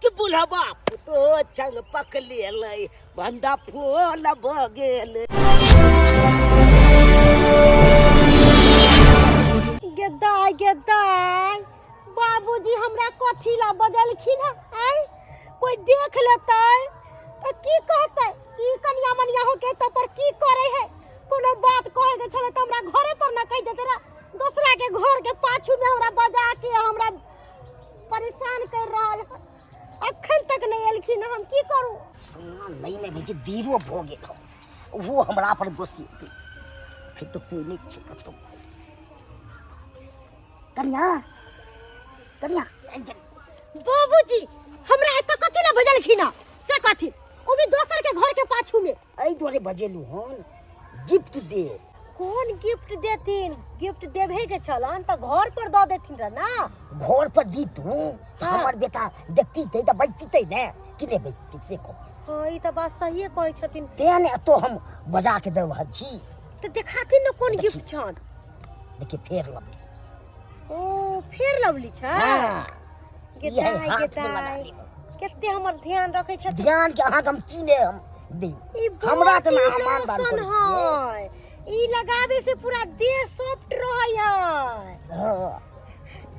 कि बुढ़वा पुतो चंग पकड़ेलै बंदा फूल भऽ गेल। गेदाय गेदाय, बाबूजी हमरा कथी ला बजलखिन हँ? आँय, कोई देख लेतै तऽ की कहतै? ई कनिया मनिया होके तो पर की करे है? कोनो बात कहे के छलै तऽ हमरा घरे पर ना कहि देते रह, दोसरा के घर के पाछू में हमरा बजा के हमरा परेशान कर रहल है। अखन तक नहीं एलखिन, हम की करू? सामान नहीं लेबै कि देरो भऽ गेल हौ, ओहो हमरा पर गोस्सेतै। फिर तऽ कोइ नहि छै कतौ। कनिया, कनिया, आबि गेल। बाबूजी हमरा एतऽ कथी लए बजलखिन हँ से कथी, ओ भी दोसर के घर के पाछू में? एहि दुआरे बजेलहुँ हन, गिफ्ट देब। कोन गिफ्ट देथिन? गिफ्ट देबे के छलन तऽ घर पर दऽ देथिन रह ना। घर पर दीतू तऽ हाँ। हमर बेटा देखती तऽ बजती ने कि नहि बजती, से कहू। हाँ, ई तऽ बात सहिए कहै छथिन। तें ने एतौ हम बजा के दऽ रहल छी। तऽ देखाथिन ने कोन देखी। गिफ्ट छन। देखिए, फेर लवली। ओ फेर लवली छै? हाँ। गे ई है, दाइ, हाथ गे में लगा दाइ। लेब। कते हमर ध्यान रखै छथिन। ध्यान के अहाँके हम की ने हम दी? ई हमरा तऽ बॉडी अहाँ मान दान लोशन करै छियै। है, ई लगाबे से पूरा देह सॉफ्ट रहै है। हाँ।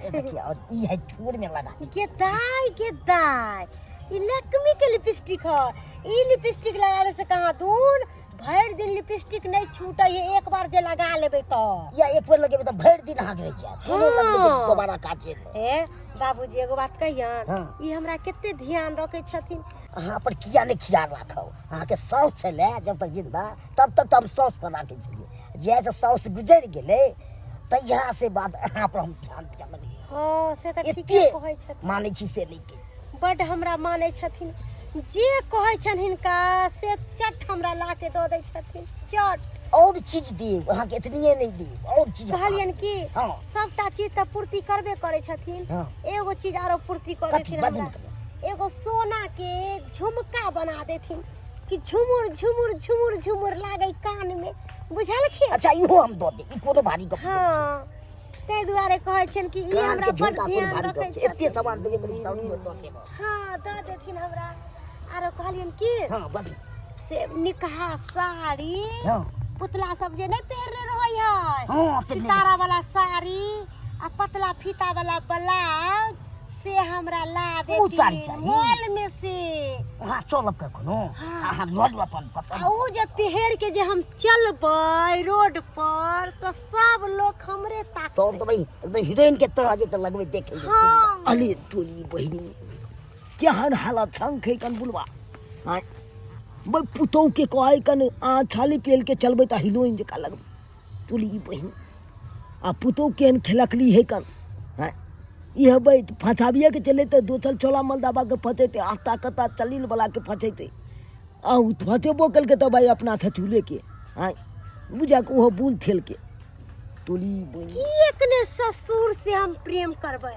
ए देखिए, और ई है ठोर में लगा। गे दाइ, गे दाइ, ई लक्ष्मी के लिपस्टिक है। ई लिपस्टिक लगाबे से कहाँ दून भरि दिन लिपस्टिक नहीं छूटे है, एक बार जे लगा लेबै तऽ। या एक बेर लगेबै तऽ भरि दिन अहाँके रहि जायत, कोनो लगबै तऽ हाँ। दोबारा काजे नहि। हे बाबूजी, एगो बात कहियन? हाँ। ई हमरा कते ध्यान रखै छथिन। अहाँ पर किया नहि ख्याल राखब? अहाँके साउस छलै जब तक जिंदा तब तक तऽ हम साउस पर राखै छलियै, जहियासँ साउस गुजरि गेलै तहिया से बाद अहाँ पर हम ध्यान दिअ लगलियै। हाँ, से तऽ ठीके एते कहै छथिन। मानै छी से नहि कहि। बड्ड हमरा मानै छथिन, जे कहै छनि हिनका से चट हमरा ला के दऽ दै छथिन, चट। और चीज देब अहाँके, एतनिए नहि देब, और चीज हम कहलियनि कि हाँ। सबटा चीज तऽ पूर्ति करबे करै छथिन, हाँ। एगो चीज आरो पूर्ति कऽ कथी? देथिन बाजू हमरा। ने कनी। एगो सोना के झुमका बना देथिन कि झुमुर झुमुर झुमुर झुमुर लागै कान में, बुझलखिन? अच्छा, इहो हम दऽ देब, ई कोनो भारी गप नहि छै। हाँ, ताहि दुआरे कहै छियनि कि ई कान हमरा के बड़ झुमका कोनो ध्यान भारी रखै गप छै? एते छथिन। सामान देबे करै छी तऽ आरो दऽ देब। हाँ, दऽ देथिन हमरा। आरो कहलियनि कि हाँ, बाजू। से निकहा साड़ी, हाँ। पुतला सब जे नहीं पहिरले रहै है, हाँ, पहिरले सितारा रहै। वाला साड़ी आ पतला फीता वाला ब्लाउज से हमरा ला उ साड़ी देथिन चाही? मॉल में से। अहाँ चलब कखनो, हाँ। अहाँ लऽ लू अपन पसंद। आ उ जे पहिर के जे हम चलबै रोड पर तऽ सब लोग हमरे ताकतै। तब तऽ भाई एकदम हीरोइन के तरह जे तऽ लगबै देखै मे। हाँ। अरे टोली बहिनी, केहन हालत छन खै कन बुलबा। आँय बै, पुतहु के कहै कन अहाँ छाली पेल के चलबै तऽ हीरोइन जकाँ लगबै। टोली बहिनी, आ पुतहु केहन खेलकली है कन। आँय इह बै, फँसाबिए के चले तऽ दोसर छोला मलदाबा के फँसेतै, आस्ता कत्ता चलील वाला के फँसेतै। आ उ फँसेबो केलकै तऽ भाई अपना छछूले के, आँय बुझा के ओहो बुल थेल के। टोली बहिनी, की एकने ससुर से हम प्रेम करबै?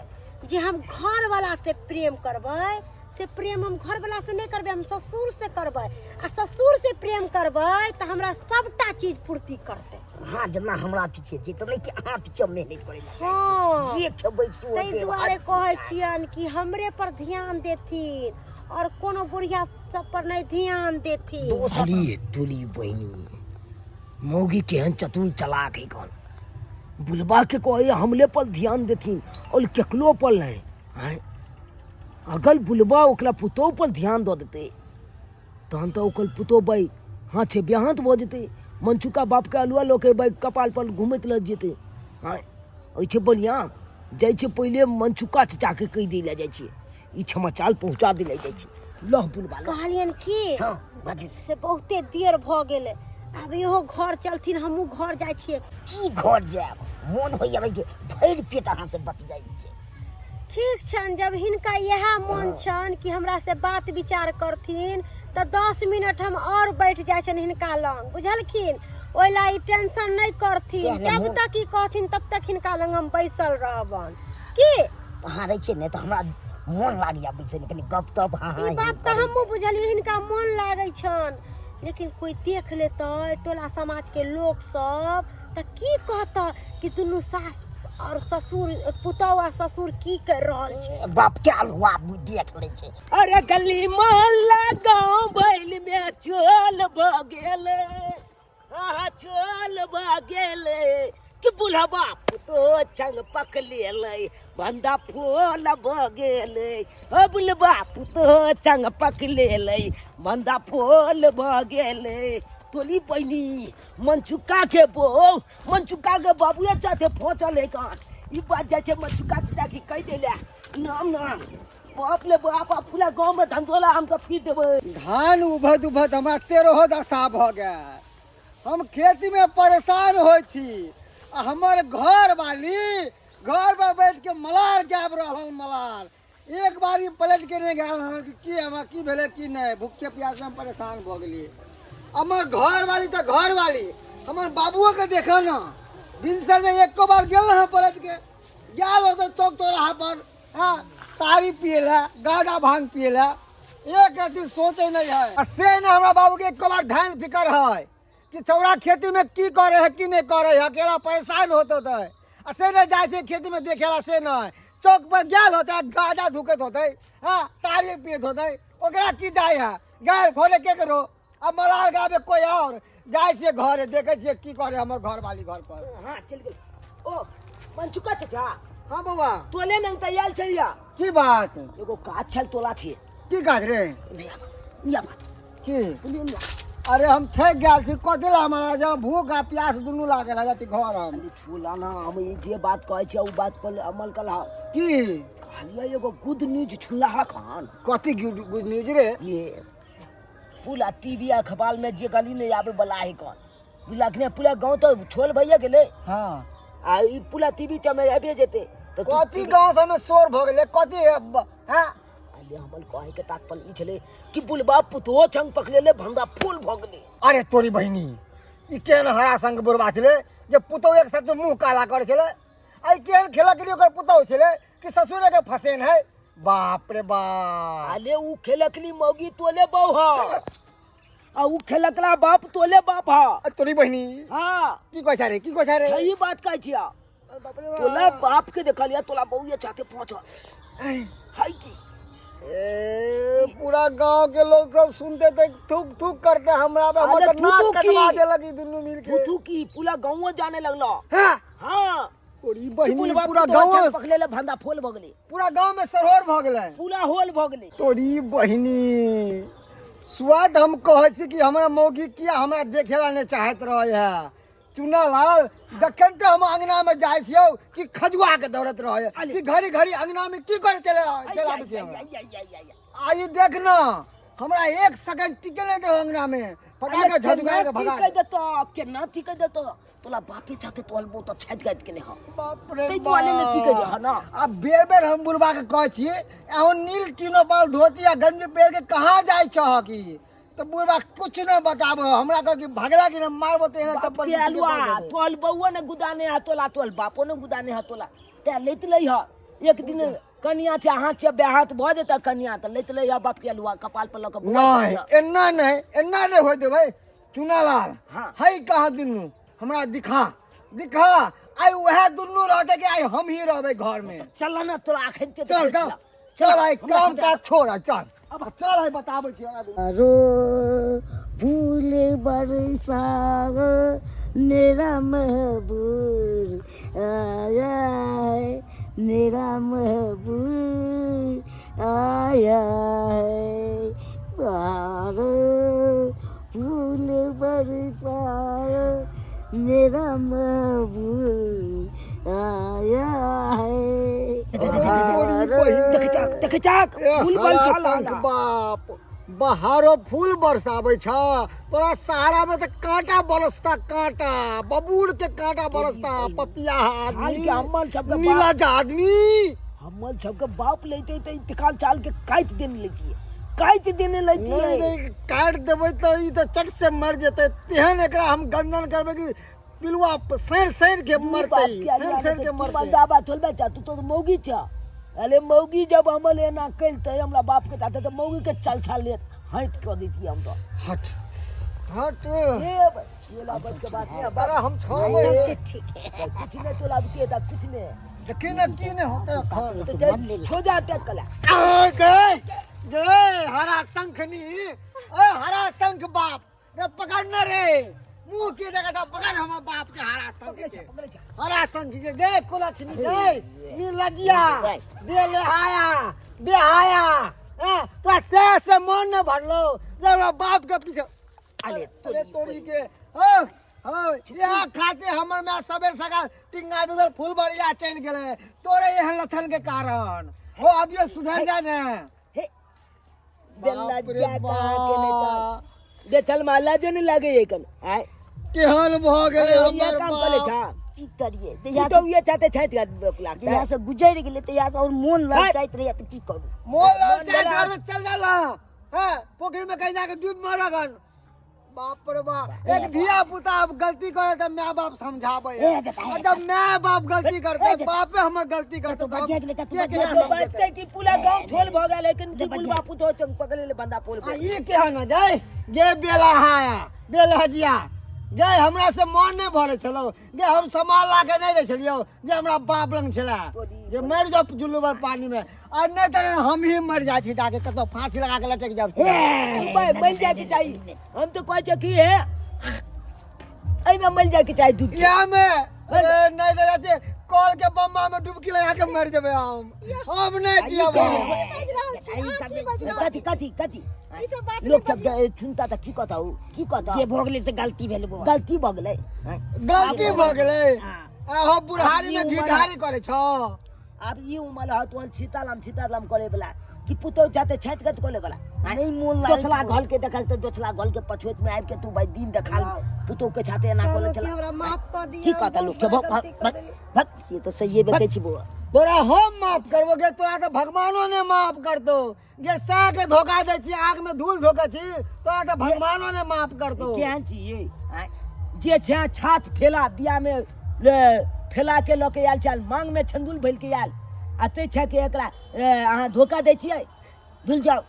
जे हम घर वाला से प्रेम करबै से प्रेम हम घर वाला से नहीं करबै, हम ससुर से करबै। आ ससुर से प्रेम करबै तऽ हमरा सबटा चीज पूर्ति करतै। अहाँ जेना हमरा पीछे छी तऽ नहि कि अहाँ पीछे हम मेहनत करै लए चाहै हाँ। छी। जे खेबै से ओ ताहि देब, दुआरे हर चीज कहै चाही। छियनि कि हमरे पर ध्यान देथिन और कोनो बुढ़िया सब पर नहीं ध्यान देथिन। दोसर अरे तुली बहिनी, मौगी केहन चतुर चलाक है कौन। बुलबा के कहे हमले पर ध्यान देथिन और केकरो पर नहीं। आँय अगर बुलबा ओकरा पुतोह पर ध्यान दऽ देतै तहन तऽ ओकर पुतोह बै हाथे बेहाथ भऽ जेतै, मनचुका बापके अलुआ लऽ के बै कपाल पर घुमैत लग जेतै। आँय एहिसँ बढ़िआँ जाइ छै पहिले मनचुका चचाके कहि दै लए जाइ छियै, ई समाचार पहुँचा दै लए जाइ छियै। लह बुलबा लह। कहलियनि कि हाँ, बाजू। से बहुते देर भऽ गेलै, आब इहो घर चलथिन, हमहूँ घर जाइ छियै। की घर जायब, मोन होइया भाई कि भरि पेट अहाँ से बतियाइ छै। ठीक छनि, जब हिनका इएह मोन छनि कि हमरा से बात विचार करथिन तऽ 10 मिनट हम और बैठ जाइ छनि हिनका लग, बुझलखिन? ओहि ला ई टेंशन नहि करथिन। किया नहि जब तक ई कहथिन तब तक हिनका लग हम बैसल रहबन। की अहाँ रहै छियै ने तऽ हमरा मोन लागैया बैसैमे, कनि गप तप। हाँ हाँ, ई बात तऽ हमहूँ बुझलियै, हिनका मोन लागै छनि, लेकिन कोइ देख लेतै टोला समाजके लोक सब तऽ की कहतै कि दुनू सास और ससुर पुतहु आ ससुर की कर रहल छै। बाप के अलुआ देख लै छै। अरे गली मोहल्ला गाँव बैल में चोल भ गेलै, हाँ चोल भ गेलै कि बुढ़वा पुतो चंग पकड़ेलै, बंदा फूल भ गेलै। ओ बुढ़वा पुतो चंग पकड़ेलै, बंदा फूल भ गेलै। तोली बहिनी मनचुक्का के बो मनचुक्का के बाबुए चाहते पहुँचल है कहाँ ई बात जाइ छै मनचुक्का चाचा की कहि देले नाम नाम बाप ले बाप आ पूरा गाँव में धंधोला हम तऽ पी देबै। धान उभत उभत हमरा तेरहो दशा भऽ गेल। हम खेतीमे परेशान होइ छी आ हमर घर वाली घर पर बैठ के मलार गाबि रहल हन। मलार एक बार ई पलट के नहि गेल हन कि की हमरा की भेलै की नहि। भूखे प्यास हम परेशान भऽ गेलियै। हमर घर वाली तऽ घर वाली हमर बाबुओ के देखऽ ने भिनसर जे एको बार गेल हन पलट के गेल होतै चौक चौराहा पर, हाँ तारी पिए ला गाजा भांग पिए ला एक रत्ती सोचे नहीं है। आ से नहीं हमरा बाबू के एको बार ध्यान फिकर है कि चौरा खेती में की करे है की नहीं करे है, अकेला परेशान होते होते है। आ से नहीं जाए छै खेती में देखेला, से नहीं चौक पर गेल होते है गाजा धुकैत होते, हाँ तारी पियत होते, ओकरा की जाए है गाय घोड़े के करो। अब मलार गावे कोई और जाए छियै घरे देखे छियै की करे हमर घर वाली घर पर। हाँ चल गेल। ओ मनचुका चाचा। हाँ बौआ। तोले नंग तैयार छलिया। की बात? एगो काज छल तोला छियै। की काज रे? नहीं आबा, नहीं आबा। की? नहीं आबा। अरे हम थक गेल छी, कथी ला हमरा जे भूख आ प्यास दुनू लागल है, जाइ छी घर हम। अरे छोला ना, हम ई जे बात कहै छियै उ बात पर अमल कलहा। की? कहलियै एगो गुड न्यूज छुनला हा खान। कथी गुड न्यूज रे? ये पूरा टीवी अखबार में जे गली नहीं आवे वाला है कौन बुझला कि नहीं? पूरा गांव तो छोल भैया गेले। हाँ। आ ई पूरा टीवी चमे आबि जेते। तऽ तू कथी गांव सब में शोर भ गेले कथी है हाँ? अरे हमर कहे के तात्पर्य ई छले कि बुलबा पुतहो छंग पकड़ेले भंगा फूल भ गेले। अरे तोरी बहिनी ई केहन हरा संग बुढ़बा छले जे पुतहु एक साथ मुंह काला करे छले। आई केहन खेला के लिए ओकर पुतहु छले कि ससुरे के फसेन है। बाप रे बाप। अरे ऊ खेलकली मौगी तोले बहू हा आ ऊ खेलकला बाप तोले बाप हा। अरे तोरी बहिनी। हाँ। की कहै छा रे, की कहै छा रे? सही बात कहै छिया। अरे बाप रे बाप। तोला बाप के देखलिया तोला बहू चाहते पहुंचल। हाय की। ए, पूरा गांव के लोग सब सुनते थे थूक थूक करते हमरा पे, हमर अरे तऽ नाक थू-थू की? कटवा देलक ई दुनू मिल के। थू थू की पूरा गांवो जाने लगलो। हाँ। हाँ। तोरी बहिनी बुलबा पूरा पुतोह गांव छल पकड़ले ले भंदा फोल भऽ गेलै। पूरा गांव में सरोर भऽ गेलै। पूरा होल भऽ गेलै। तोरी बहिनी स्वाद हम कहै छी कि हमरा मौगी किया हमरा देखेला नहि चाहैत रहै है। चुनालाल जखन ते हम अंगना में जाइ छियौ कि खजुआ के दौड़त रहै है कि घड़ी घड़ी अंगना में की करे चले चलाबै छियै। आ ई देख न हमरा एक सेकंड टिके नहि देहो अंगना में, फटा के झजुआ के भगा दे। देतो केना टिके देतो तोला बापे चाहते तोल बो तो छाइत गाइत के ने ह। बाप रे ताहि दुआरे ने टिके जे ह ना। आ बेर बेर हम बुढ़बा के कहै छियै एहन नील टीनो बाल धोती आ गंजी पहिर के कहाँ जाइ छह की, तो बुढ़बा कुछ नहीं बताबो हमरा कह कि भगला कि न मारबो ते एना बाप चप्पल के के अलुआ, पीछे पड़ जेबो। तोल बउआ ने गुदाने हा तोला, तोल बापो ने गुदाने हा तोला। ते लैत लै ह एक दिन कनिया छै अहाँ छै ब्याहत भऽ जेतै कनिया तऽ लैत लै ह बाप के अलुआ कपाल पर लऽ कऽ बउआ नहीं, के लऽ। एना नहीं, एना नहीं होय देबै चुनालाल। हाँ। है कहाँ दुनू हमरा दिखा दिखा। आइ वएह दुनू रहतै कि आइ हम ही रहबै घर में। चल ना तोरा अखन के चल देखै चल छियौ। चल आइ हमरा काम साथे काज छोड़ आइ चल। अब चल आइ बताबै छी हमरा दुनू। रो फूल बरसाओ मेरा महबूब आया है, मेरा महबूब आया है। बारो फूल बरसाओ मेरा महबूब आया है। देख चाक, देख चाक, ए, फूल हरा बरसा शंख लाला। बाप बहारो फूल बरसाबै छ तोरा सहारा में तऽ कांटा बरसता, कांटा बबूर के कांटा बरसता। पपिया आदमी, छाल के अम्मल सबके बाप। नीलाज आदमी। अम्मल सबके बाप लेते तऽ इंतकाल चाल के काटि देने लेतियै, काटि देने लेतियै। नहीं, नहीं, काटि देबै तऽ ई तऽ चट से मर जेतै। तेहन एकरा हम गंजन करबै कि पिलुआ सैर सैर के मरतै, बाप के सैर अल्लाह सैर ने के तू मरतै। बंदा बा थोड़बे चा, तू तो मौगी छ। अरे मौगी जब हमल एना कलतै हमरा बाप के साथे तऽ मौगी के चल छाल लेत हट कऽ दैतियै हम तऽ। हट हट। हे भाई। टोला बच के बात नहीं अरे हम छोड़बै सब चीज ठीक है। कुछ नहीं टोला के ता कुछ नहीं। देखी न की नहीं होते एखन। तो जे छो जा अटैक कला। आ, गए गए हरा शंखनी, ए हरा शंख बाप रे, पकड़ न रे, मुंह के देखा था, पकड़ हमर बाप के हरा शंख के। पकड़े छा। हरा शंख के गए कुलक्षणी गए नीलजिया बेलेहाया बेहाया, ए तोरा से से मन न भरलो जे हमरा बाप के पीछे। अरे अरे तोरी के हो हो, यहाँ खाते हमर माय सबेर सकाल टिंगा बिगल फूल बढ़िया चलि गेलै तोरे एहन लक्षण के कारण हो। अब ये सुधर जा ने। हे बाप रे बेलज्जा कहाँ के नहीं बाप। चल बे चल माला जो नहीं लागे ये कन आय केहन भऽ गेलै ये हमर काम करे बाप। छा। की करिए? ई जहिया तो ये चाहते छाइत का रोक लागता जहिया से गुजरि गेलै तहिया से और मोन लग जाइत रहैया, तऽ की करू? मोन लग जाइत मोन रहै तऽ चल जाला हैं पोखरि में कहीं जाके डूब मरगन। बाप रे बाप, एक धिया पुता अब गलती करे तऽ माय बाप समझाबै है। ए बेटा, आ जब माय बाप गलती करते, बापे हमर गलती करते, तो बजिया गेलै, तऽ तू के बजिया केना तो समझेतै? बात कि पूरा गांव छोल भ गेल, लेकिन की बुलबा पुतो चंग पकड़े ले बंदा पोल आ पे। ई केहन जाय गे बेला हाया बेलहजिया गे, हमरा से मन नहि भरै छलौ गे, हम सामान ला के नहि दै छलियौ जे हमरा बाप लग छलै जे मरि जाओ जुल्लू भर पानी में, आ नहि तऽ हम ही मरि जाइ छी जाके कतौ फांसी लगा के लटकि जाब। भाई मर जाए के चाहिए, हम तो कहै छै कि हे एहिमे मर जाए के चाही दूध के। इएह मे अरे नहि तऽ जाइ छै कल के बम्मा में डुबकी लगा के मरि जेबै हम नहि जियब। की बाजि रहल छी अहाँ? की बाजि रहल कथी छी? कथी कथी ई सब बात लोक नहि सब जे सुनता तऽ की कहता? उ की कहता? जे भऽ गेलै से गलती भेल बौआ। गलती भऽ गेलै हैं? गलती भऽ गेलै। हाँ। आहो बुढ़ारी में घी ढारी करै छौ। आब ई उमर ह तोहन सीताराम सीताराम करे वाला कि पुतोह जाते छाति गत करे वाला नहीं मोन लागै दोसला घर के देखल तऽ दोसला घर के पछुएत में आबि के तू भाई दिन देखाल पुतोह के छाते एना कहलहुँ करे कि छला। हमरा माफ कऽ दिअ, की कहता लोक बहुत सब? बड़ा गलती कऽ देलियै। भक, से तऽ सहिए बतै छी बौआ। तोरा हम माफ करबो गे? तोरा तऽ भगवानो ने माफ करतो गे। साह के धोखा दै छी, आग में धूल धोखा छी, तोरा तऽ भगवानो ने माफ करतो। केहन छी ये आँय? जे छै छात फेला बिया में ले, फैला के लऽ के आयल छल, मांग में छंदुल भरि के आयल, आ तै छै के एकरा अहाँ धोखा दै छियै। धुल जाओ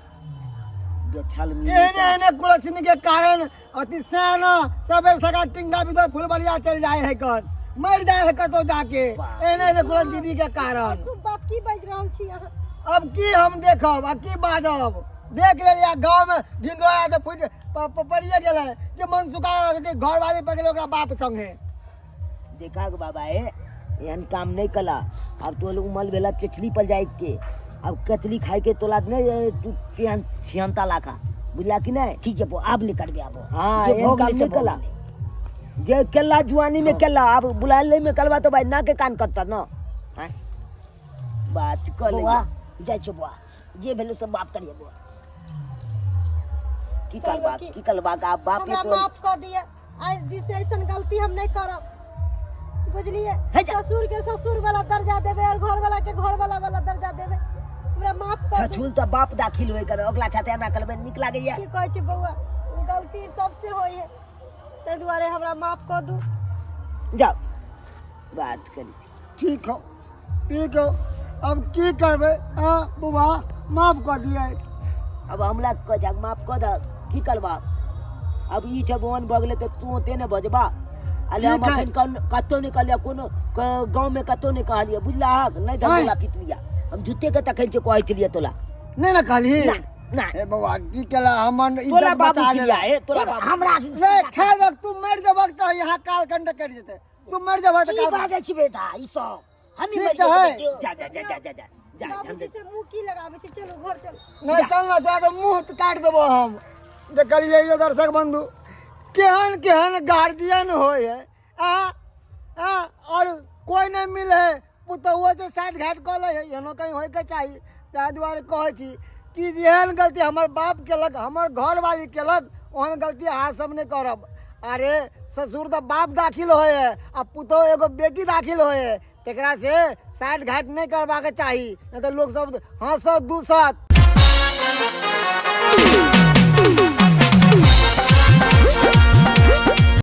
बेछल मिल। एहने एहने कुलक्षणी के कारण अति सेना सबेर सका टिंगा भीतर फुलबरिया चल जाए है, कन मर जाए है कतौ जाके, एहने एहने कुलक्षणी के कारण। अशुभ बात की बाजि रहल छी अहाँ? अब की हम देखब आ की बाजब? देख लेलियै गाँव में ढिंडोरा तऽ फुटि पड़िए गेलै जे मन सुखा घरवाली पकड़े ओकरा बाप संगे। देखा बाबा, हे एहन काम नहीं कला। अब तो उमल भेला चचली पर जाए के, अब कचली खाए के तोला नहीं तू तेहन छियंता लाखा, बुझला कि नहीं? ठीक है बौआ, आब नहीं करबे आब। हाँ, जे एहन भऽ काम गेलै से नहीं भऽ कला। गेलै। जे केला जुआनी में केला, अब बुला ले में कलवा तो भाई ना के कान कटता ना। हाँ? बात कर ले। बौआ, जाइ छौ बौआ, जे भेलै सब माफ करिए बौआ। की करबा, की करबा आब बाप हमरा तो माफ कऽ दिअ, आइ दिन से ऐसन गलती हम नहीं करब, बुझलिए? हे जा। ससुर के ससुर वाला दर्जा देबै और घर वाला के घर वाला वाला दर्जा देबै। हमरा माफ कर दिअ। छछुल तो बाप दाखिल होय कर अगला छाते एना करबै, नीक लागैया? की कहै छी बौआ, गलती सबसे होइ है, ताहि दुआरे हमरा माफ कऽ दू। जाओ बात करै छी। ठीक हो, ठीक हो, अब की करबै? हाँ बौआ, माफ कऽ दियै। अब हमरा कह जा माफ कऽ दऽ, की करबा अब? ई छै ओहन भऽ गेलै तऽ तू ओते ने बजबा। अरे हम ठीक है। अखन कतौ नहि कहलियै, कोनो गाँव में कतौ नहि कहलियै, बुझला हक नहि? धंधोला पीट लिया हम झूठे के तखन छै कहै छलियै तोला। नहि ने कहली? ना ना। हे बौआ, की केला? हमर तोला इज्जत बाबू बचा की लेला। हे तोला बाबू। हमरा रे खा देख, तू मरि जेबक तऽ यहाँ काल कंड कटि जेतै। तू मरि जेबह तऽ की काल बाजै छी बेटा ई सब? हम ठीक तऽ है। जा जा जा जा जा जा जा। बाबूजी से मुँह की लगाबै छी? चलू घर चलू। नहि चल ना, तोरा तऽ मुँह काटि देबो हम। देखलियै यो दर्शक बंधु, केहन केहन गार्जियन होइ है। आ आ और कोइ नहि मिलै है, पुतहुओ से साठि घाट कऽ लै है। एहनो कहीं होइके चाही। ताहि दुआरे कहै छी कि जेहन गलती हमर बाप केलक, हमर घरवाली केलक, ओहन गलती अहाँ सब नहि करब। अरे ससुर तऽ बाप दाखिल होइ है आ पुतहु एगो बेटी दाखिल होइ है, तकरा से साठि घाट नहि करबाक चाही, नहि तऽ लोक सब हँसत दूसत।